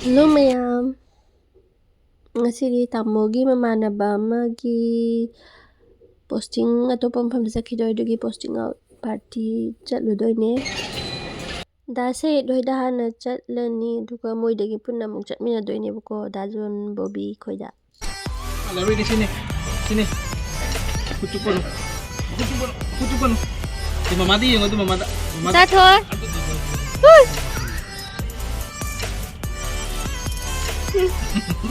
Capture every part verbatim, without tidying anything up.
Hello ꯃꯌꯥꯝ, ꯉꯁꯤꯗꯤ ꯇꯥꯃꯣꯒꯤ ꯃꯃꯥꯟꯅꯕ ꯑꯃꯒꯤ posting ꯑꯇꯣꯞꯄ ꯃꯐꯝꯗ ꯆꯠꯈꯤꯗꯣꯏ, ꯑꯗꯨꯒꯤ posting out party ꯆꯠꯂꯨꯗꯣꯏꯅꯦ꯫ ꯗꯥ ꯁꯍꯤꯠ ꯍꯣꯏꯗ ꯍꯥꯟꯅ ꯆꯠꯂꯅꯤ, ꯑꯗꯨꯒ ꯃꯣꯏꯗꯒꯤ ꯄꯨꯟꯅ ꯑꯃꯨꯛ ꯆꯠꯃꯤꯟꯅꯗꯣꯏꯅꯦꯕꯀꯣ, ꯗꯥ ꯖꯣꯟ, ꯕꯣꯕꯤ ꯈꯣꯏꯗ꯫ ꯂꯧꯔꯤꯗꯤ ꯁꯤꯅꯤ, ꯁꯤꯅꯤ꯫ ꯈꯨꯠ ꯆꯨꯞꯄꯅꯨ, ꯈꯨꯠ ꯆꯨꯞꯄꯅꯨ, ꯈꯨꯠ ꯆꯨꯞꯄꯅꯨ꯫ ꯁꯤ ꯃꯃꯥꯗ ꯌꯦꯡꯉꯣ, ꯑꯗꯨ ꯃꯃꯥꯗ, ꯃꯃꯥꯗ꯫ ꯆꯥꯊꯣꯛ꯫ ꯑꯗꯨ, ꯑꯗꯨ, ꯑꯗꯨ꯫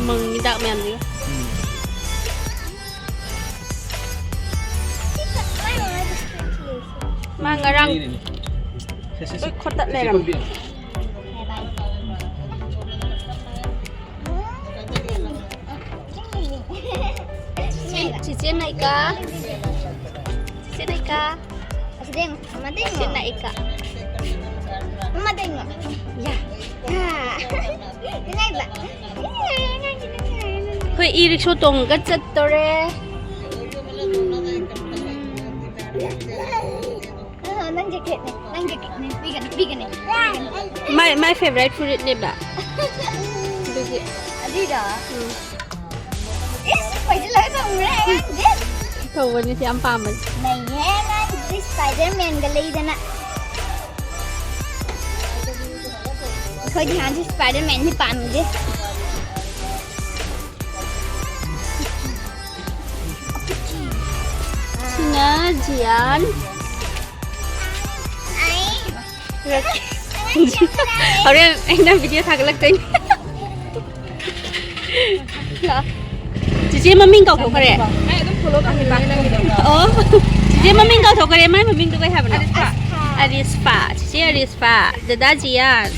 ꯃꯪ ꯍꯤꯗꯥꯛ ꯃꯌꯥꯝꯁꯤꯒ꯫ ꯎꯝ꯫ ꯃꯥ ꯉꯔꯥꯡ ꯁꯦ, ꯁꯦ, ꯁꯦ꯫ ꯂꯣꯏ ꯈꯣꯠꯇꯠ ꯁꯦ, ꯂꯩꯔꯝꯃꯦ꯫ ꯀꯣꯟꯕꯤꯌꯣ꯫ ꯆꯤꯆꯦ ꯅꯥꯏꯀꯥ꯫ ꯆꯤꯆꯦ ꯅꯥꯏꯀꯥ꯫ ꯑꯁꯤꯗ ꯌꯦꯡꯉꯣ꯫ ꯑꯃꯗ ꯌꯦꯡꯉꯣ꯫ ꯆꯤꯆꯦ ꯅꯥꯏꯀꯥ꯫ ꯑꯃꯗ ꯌꯦꯡꯉꯣ꯫ ꯌꯥ꯫ ꯍꯥ꯫ ꯅꯨꯡꯉꯥꯏꯕ꯭ꯔꯥ? ꯑꯩꯈꯣꯏ e-rickshaw ꯇꯣꯡꯉꯒ ꯆꯠꯇꯣꯔꯦ꯫ ꯑ, ꯅꯪ jacketꯅꯦ, ꯅꯪ jacketꯅꯦ, ꯄꯤꯒꯅꯤ, ꯄꯤꯒꯅꯤ, ꯄꯤꯒꯅꯤ꯫ My, my favorite ꯐꯨꯔꯤꯠꯅꯦꯕ꯫ ꯑꯗꯨꯒꯤ꯫ ꯑꯗꯨꯏꯗꯣ? ꯎꯝ꯫ ꯏꯁ, ꯄꯩꯁꯤꯜꯂꯒ ꯊꯝꯈ꯭ꯔꯦ ꯑꯉꯥꯡꯁꯦ꯫ ꯇꯧꯕꯅꯤ, ꯁꯤ ꯌꯥꯝ ꯄꯥꯝꯕꯅꯤ꯫ ꯅꯩꯍꯦ, ꯑꯉꯥꯡꯁꯤꯗꯤ Spidermanꯒ ꯂꯩꯗꯅ꯫ ꯑꯩꯈꯣꯏꯗꯤ ꯍꯥꯟꯅꯁꯨ Spidermanꯁꯦ ꯄꯥꯝꯃꯤꯁꯦ꯫ ꯁꯤꯅ ꯖꯤꯌꯥꯟ꯫ ꯍꯣꯔꯦꯟ ꯑꯩꯅ video ꯊꯥꯒꯠꯂꯛꯇꯣꯏꯅꯦ꯫ ꯂꯥꯛꯑꯣ꯫ ꯆꯤꯆꯦ ꯃꯃꯤꯡ ꯀꯥꯎꯊꯣꯛꯈ꯭ꯔꯦ꯫ ꯑꯩ ꯑꯗꯨꯝ follow ꯇꯧꯍꯟꯕ꯫ ꯑꯣ꯫ ꯆꯤꯆꯦ ꯃꯃꯤꯡ ꯀꯥꯎꯊꯣꯛꯈ꯭ꯔꯦ꯫ ꯃꯥꯏ ꯃꯃꯤꯡꯗꯣ ꯀꯩ ꯍꯥꯏꯕꯅꯣ? ꯑꯔꯤꯁꯄꯥ꯫ ꯑꯔꯤꯁꯄꯥ꯫ ꯆꯤꯆꯦ ꯑꯔꯤꯁꯄꯥ꯫ ꯗꯗꯥ ꯖꯤꯌꯥꯟ꯫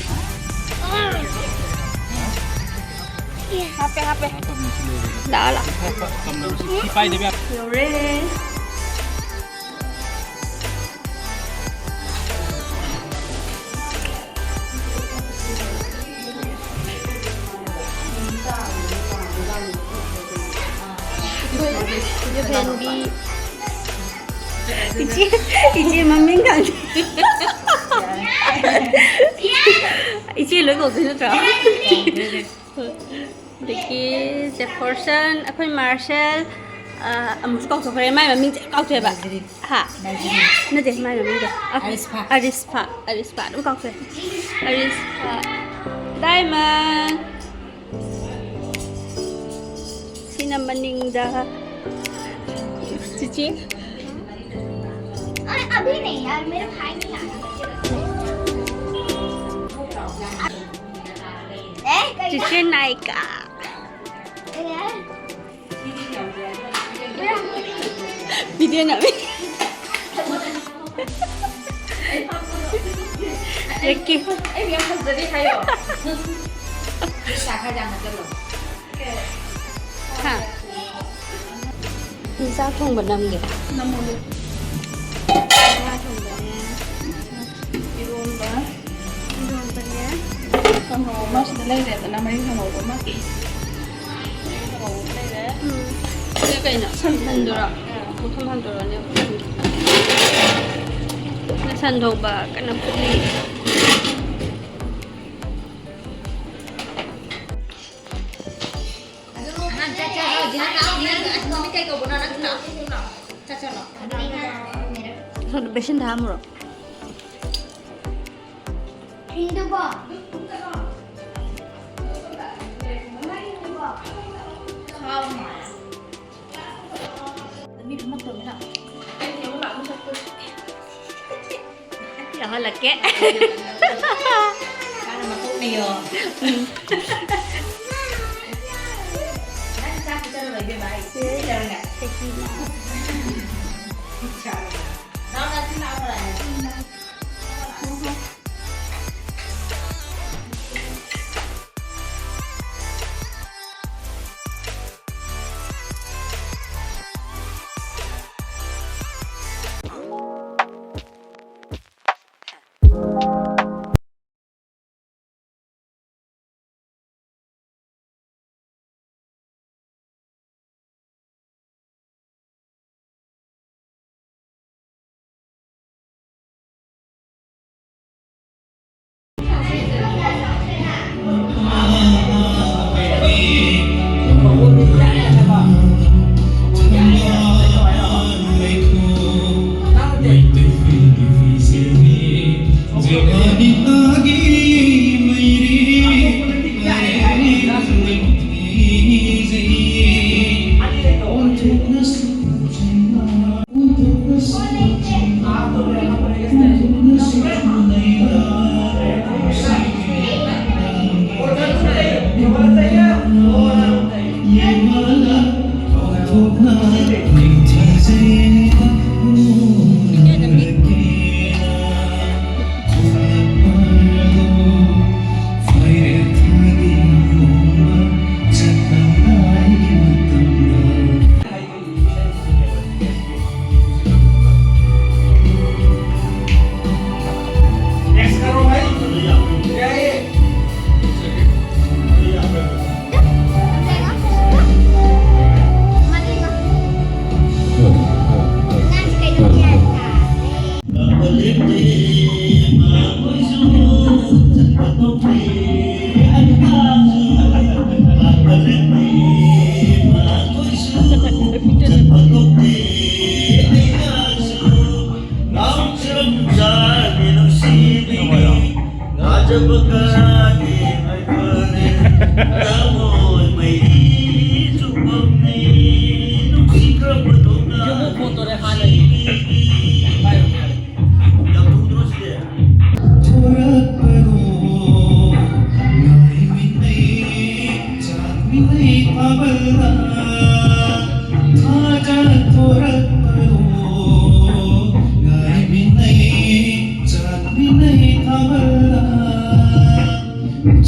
ꯍꯥꯞꯄꯦ, ꯍꯥꯞꯄꯦ꯫ ꯂꯥꯛꯑꯣ, ꯂꯥꯛꯑꯣ꯫ ꯌꯧꯔꯦ꯫ ꯏꯆꯦ, ꯏꯆꯦ ꯃꯃꯤꯡ ꯈꯪꯗꯦ꯫ ꯏꯆꯦ ꯂꯣꯏ ꯀꯧꯗꯣꯏ ꯅꯠꯇ꯭ꯔꯣ? ꯑꯗꯒꯤ ꯖꯦꯐꯔꯁꯟ, ꯑꯩꯈꯣꯏ ꯃꯥꯔꯁꯦꯜ, ꯑ, ꯑꯃꯨꯛꯁꯨ ꯀꯥꯎꯊꯣꯛꯈ꯭ꯔꯦ, ꯃꯥꯏ ꯃꯃꯤꯡꯁꯦ ꯀꯥꯎꯊꯣꯛꯑꯦꯕ꯫ ꯅꯖꯔꯤꯟ꯫ ꯍꯥ? ꯅꯖꯔꯤꯟ꯫ ꯅꯠꯇꯦ, ꯃꯥꯏ ꯃꯃꯤꯡꯗꯣ꯫ ꯑ, ꯑꯔꯤꯁꯐꯥ꯫ ꯑꯔꯤꯁꯐꯥ, ꯑꯔꯤꯁꯐꯥ ꯑꯗꯨꯝ ꯀꯥꯎꯊꯣꯛꯑꯦ꯫ ꯑꯔꯤꯁꯐꯥ꯫ ꯗꯥꯏꯃꯟ꯫ ꯁꯤꯅ ꯃꯅꯤꯡꯗ꯫ ꯆꯤꯆꯦ꯫ अरे, अभी नहीं यार, मेरा भाई नहीं आया। ए, कहीं ꯆꯤꯆꯦ ꯅꯥꯏꯀꯥ꯫ ए, यार। ꯚꯤꯗꯤꯑꯣ ꯅꯝꯃꯤ꯫ ꯔꯤꯛꯀꯤ꯫ ꯑꯩ ꯌꯥꯝ ꯐꯖꯔꯤ ꯍꯥꯏꯌꯣ꯫ ꯄꯩꯁꯥ ꯈꯔ ꯌꯥꯝꯅ ꯆꯠꯂꯣ꯫ ꯍꯥ? ꯆꯥꯛ ꯊꯣꯡꯕ ꯅꯝꯒꯦ꯫ ꯅꯝꯃꯣ꯫ ꯉꯥ ꯊꯣꯡꯕꯅꯦ꯫ ꯏꯔꯣꯟꯕ꯫ ꯏꯔꯣꯟꯕꯅꯦ꯫ ꯀꯥꯡꯍꯧ ꯑꯃ ꯁꯤꯗ ꯂꯩꯔꯦꯗꯅ, ꯃꯔꯤꯜ ꯀꯥꯡꯍꯧ ꯑꯃ꯫ ꯃꯔꯤꯜ ꯀꯥꯡꯍꯧ ꯑꯃ ꯂꯩꯔꯦ꯫ ꯎꯝ꯫ ꯁꯤꯗ ꯀꯩꯅꯣ? ꯁꯟꯗꯨꯔꯣ? ꯑꯥ꯫ ꯃꯈꯨꯝ ꯍꯥꯡꯗꯣꯔꯛꯑꯣꯅꯦ꯫ ꯁꯟ ꯊꯣꯡꯕ ꯀꯟꯅ ꯐꯨꯠꯂꯤ꯫ ꯁꯣꯝꯗ ꯕꯦꯁꯤꯟꯗ ꯍꯥꯞꯄꯨꯔꯣ꯫ ꯃꯤ ꯐꯝꯃꯛꯇ꯭ꯔꯕꯅꯤꯅ꯫ ꯌꯥꯎꯍꯜꯂꯛꯀꯦ꯫ ꯃꯥꯅ ꯃꯀꯣꯛꯅꯦꯌꯣ꯫ ꯎꯝ꯫ ꯅꯪ ꯆꯥꯛ ꯄꯤꯖꯔꯔꯣꯏ ꯏꯕꯦꯝꯃ ꯑꯩ꯫ ꯁꯤꯗ ꯂꯩꯔꯒ꯫ ꯅꯪ ꯉꯁꯤ ꯂꯥꯛꯑꯝꯃꯔꯣꯏ꯫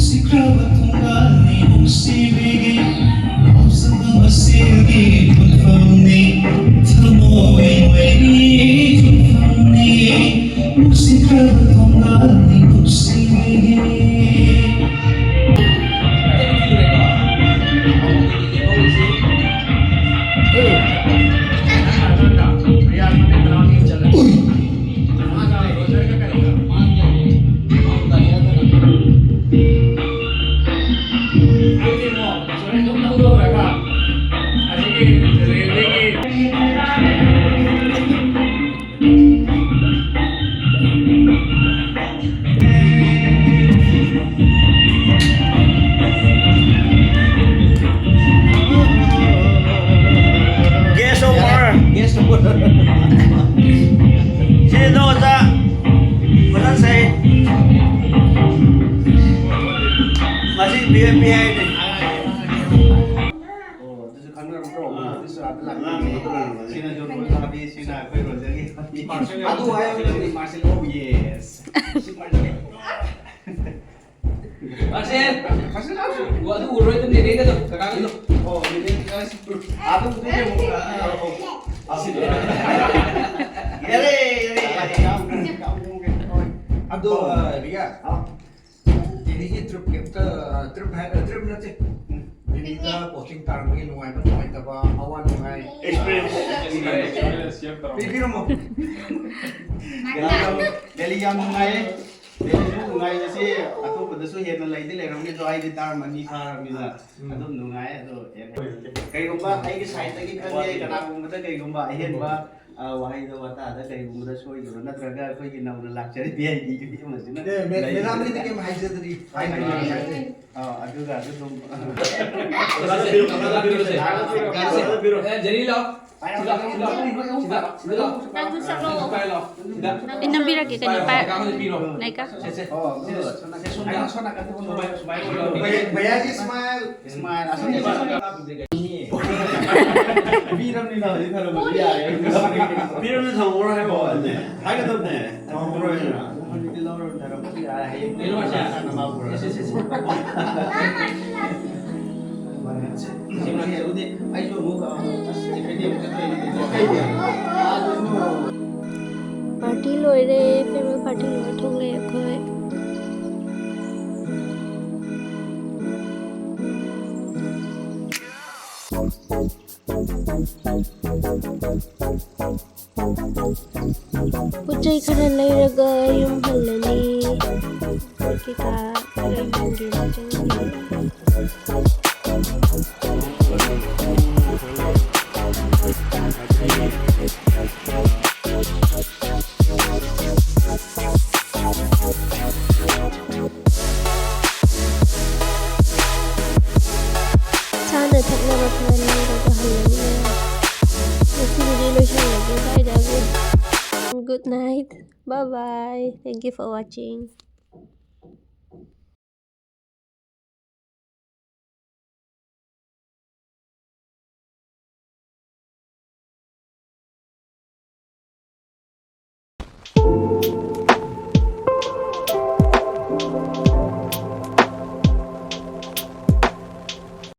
ꯅꯨꯡꯁꯤꯈ꯭ꯔꯕ ꯊꯣꯡꯒꯥꯜꯅꯤ ꯅꯨꯡꯁꯤꯕꯤꯒꯤ ꯉꯥꯎꯖꯕ ꯃꯁꯦꯜꯒꯤ ꯈꯨꯠꯐꯝꯅꯤ, ꯊꯃꯣꯏ ꯃꯩꯒꯤ ꯆꯨꯝꯐꯝꯅꯤ, ꯅꯨꯡꯁꯤꯈ꯭ꯔꯕ ꯊꯣꯡꯒꯥꯜꯅꯤ ꯅꯨꯡꯁꯤꯕꯤꯒꯤ꯫ Guest of honor. Guest of honor. ꯁꯤ ꯅꯣ ꯑꯣꯖꯥ꯫ ꯐꯖꯅ ꯁꯩ꯫ ꯃꯁꯤ ꯚꯤ ꯑꯥꯏ ꯄꯤ ꯍꯥꯏꯅꯤ꯫ ꯑꯣ, ꯑꯗꯨꯁꯨ ꯈꯪꯅꯔꯝꯗ꯭ꯔꯣ? ꯑꯥ꯫ ꯑꯗꯨꯁꯨ ꯑꯥꯗ ꯂꯥꯛꯄꯅꯦ꯫ ꯑꯉꯥꯡ ꯑꯃ ꯈꯪꯅꯔꯝꯕꯅꯦ꯫ ꯁꯤꯅ ꯖꯣꯟ ꯄꯣꯜ ꯊꯥꯕꯤ, ꯁꯤꯅ ꯑꯩꯈꯣꯏ ꯔꯣꯖꯔꯒꯤ ꯊꯥꯕꯤ꯫ ꯄꯥꯔꯁꯦꯜ ꯑꯗꯨ ꯍꯥꯏꯌꯣ, ꯅꯪꯗꯤ꯫ Parcel, oh, yes꯫ ꯁꯤ ꯄꯥꯔꯁꯦꯜ꯫ ꯄꯥꯔꯁꯦꯜ꯫ ꯄꯥꯔꯁꯦꯜ ꯂꯥꯛꯑꯣ꯫ ꯑꯣ, ꯑꯗꯨ ꯎꯔꯣꯏ, ꯑꯗꯨꯝ ꯅꯦꯅꯦꯗ ꯑꯗꯨꯝ, ꯀꯀꯥꯒꯤꯗꯣ꯫ ꯑꯣ, ꯅꯦꯅꯦ, ꯑꯥꯗ ꯎꯗꯣꯏꯅꯦ ꯑꯃꯨꯛ꯫ ꯑꯥ, ꯑꯥ, ꯑꯥ꯫ ꯌꯥꯔꯦ, ꯌꯥꯔꯦ, ꯌꯥꯔꯦ꯫ ꯌꯥꯝ, ꯌꯥꯝ ꯍꯣꯡꯉꯦ꯫ ꯍꯣꯏ꯫ ꯑꯗꯣ, ꯑꯥ, ꯔꯤꯌꯥ꯫ ꯍꯥꯎ꯫ ꯗꯦꯜꯂꯤꯒꯤ ꯇ꯭ꯔꯤꯞ ꯀꯦꯞꯇ, ꯇ꯭ꯔꯤꯞ ꯍꯥꯏ-, ꯇ꯭ꯔꯤꯞ ꯅꯠꯇꯦ꯫ ꯗꯦꯜꯂꯤꯗ ꯄꯣꯁꯇꯤꯡ ꯇꯥꯔꯝꯕꯒꯤ ꯅꯨꯡꯉꯥꯏꯕ ꯅꯨꯡꯉꯥꯏꯇꯕ, ꯑꯋꯥ ꯅꯨꯡꯉꯥꯏ꯫ ꯑꯦꯛꯁꯄꯤꯔꯤꯌꯦꯟꯁ꯫ ꯄꯤꯕꯤꯔꯝꯃꯣ꯫ ꯗꯦꯜꯂꯤ ꯌꯥꯝ ꯅꯨꯡꯉꯥꯏꯌꯦ꯫ ꯗꯦꯜꯂꯤꯁꯨ ꯅꯨꯡꯉꯥꯏꯕꯁꯤ ꯑꯇꯣꯞꯄꯗꯁꯨ ꯍꯦꯟꯅ ꯂꯩꯗꯤ ꯂꯩꯔꯝꯅꯤ, ꯑꯗꯣ ꯑꯩꯗꯤ ꯇꯥꯔꯝ ꯑꯅꯤ ꯐꯥꯔꯕꯅꯤꯅ ꯎꯝ꯫ ꯑꯗꯨꯝ ꯅꯨꯡꯉꯥꯏ꯫ ꯑꯗꯣ ꯀꯩꯒꯨꯝꯕ ꯑꯩꯒꯤ ꯁꯥꯏꯠꯇꯒꯤ ꯈꯪꯗꯦ, ꯀꯅꯥꯒꯨꯝꯕꯗ ꯀꯩꯒꯨꯝꯕ ꯑꯍꯦꯟꯕ ꯑ, ꯋꯥꯍꯩꯗ ꯋꯥꯇꯥꯗ ꯀꯩꯒꯨꯝꯕꯗ ꯁꯣꯏꯈꯤꯕ ꯅꯠꯇ꯭ꯔꯒ ꯑꯩꯈꯣꯏꯒꯤ ꯅꯧꯅ ꯂꯥꯛꯆꯔꯤꯕ ꯚꯤ ꯑꯥꯏ ꯄꯤꯗꯨꯒꯤ ꯑꯃꯁꯤꯅ ꯑꯦ, ꯃꯦ-, ꯂꯩ-, ꯃꯦꯗꯥꯝꯒꯤꯗꯤ ꯀꯩꯝ ꯍꯥꯏꯖꯗ꯭ꯔꯤ꯫ ꯍꯥꯏ, ꯍꯥꯏ, ꯍꯥꯏ, ꯍꯥꯏ꯫ ꯑ, ꯑꯗꯨꯒ ꯑꯗꯨ ꯑꯗꯨꯝ ꯑꯣꯖꯥꯗ ꯄꯤꯔꯣ, ꯑꯣꯖꯥꯗ ꯄꯤꯔꯣ, ꯁꯦ꯫ ꯑꯣꯖꯥꯗ ꯄꯤꯔꯣ꯫ ꯑꯦ, ꯖꯦꯔꯤ ꯂꯥꯛꯑꯣ꯫ ꯁꯤꯗ, ꯁꯤꯗ, ꯁꯤꯗ, ꯁꯤꯗ, ꯁꯤꯗ꯫ ꯅꯪꯁꯨ ꯆꯠꯂꯣ꯫ ꯁꯤꯗ ꯄꯥꯏ ꯂꯥꯛꯑꯣ꯫ ꯁꯤꯗ꯫ ꯑꯩ ꯅꯝꯕꯤꯔꯛꯀꯦ, ꯀꯩꯅꯣ, ꯄꯥꯏ-, ꯄꯥꯏꯔꯣ꯫ ꯅꯥꯏꯀꯥ꯫ ꯁꯦ, ꯁꯦ꯫ ꯑꯣ, ꯁꯤꯗ꯫ ꯁꯦ, ꯁꯣꯝꯗ꯫ ꯁꯣꯝ ꯅꯥꯀꯟ, ꯁꯣꯝ ꯅꯥꯀꯟ꯫ ꯁꯨꯃꯥꯏꯅ, ꯁꯨꯃꯥꯏꯅ ꯑꯣꯏꯔꯣ꯫ ꯚꯩꯌꯥ-, ꯚꯩꯌꯥꯖꯤ ꯁ꯭ꯃꯥꯏꯜ꯫ ꯁ꯭ꯃꯥꯏꯜ꯫ ꯑꯁꯣꯝꯗ꯫ ꯄꯤꯔꯝꯅꯤꯅ ꯍꯧꯖꯤꯛ ꯊꯝꯃꯝꯕꯗꯤ ꯌꯥꯔꯦ꯫ ꯄꯤꯔꯝꯅꯤ, ꯊꯝꯃꯝꯃꯔꯣꯏ ꯍꯥꯏꯕ ꯋꯥꯅꯦ꯫ ꯍꯥꯏꯒꯗꯕꯅꯦ꯫ ꯊꯝꯃꯝꯃꯔꯣꯏ ꯍꯥꯏꯅ꯫ ꯄꯥꯔꯇꯤ ꯂꯣꯏꯔꯦ, ꯐꯦꯔꯋꯦꯜ ꯄꯥꯔꯇꯤ ꯂꯣꯏꯔ ꯊꯣꯛꯂꯛꯑꯦ ꯑꯩꯈꯣꯏ꯫ ꯄꯣꯠ ꯆꯩ ꯈꯔ ꯂꯩꯔꯒ ꯌꯨꯝ ꯍꯜꯂꯅꯤ꯫ ꯄꯣꯠ ꯀꯩꯀꯥ ꯈꯔ ꯌꯦꯡꯒꯦꯅ ꯆꯪꯉꯛꯏ꯫ ꯆꯥꯅ ꯊꯛꯅꯕ ꯈꯔ ꯂꯩꯔꯒ ꯍꯜꯂꯅꯤ꯫ ꯉꯁꯤꯒꯤꯗꯤ ꯂꯣꯏꯁꯤꯜꯂꯒꯦ ꯁ꯭ꯋꯥꯏꯗ꯫ Good night. Bye bye. Thank you for watching.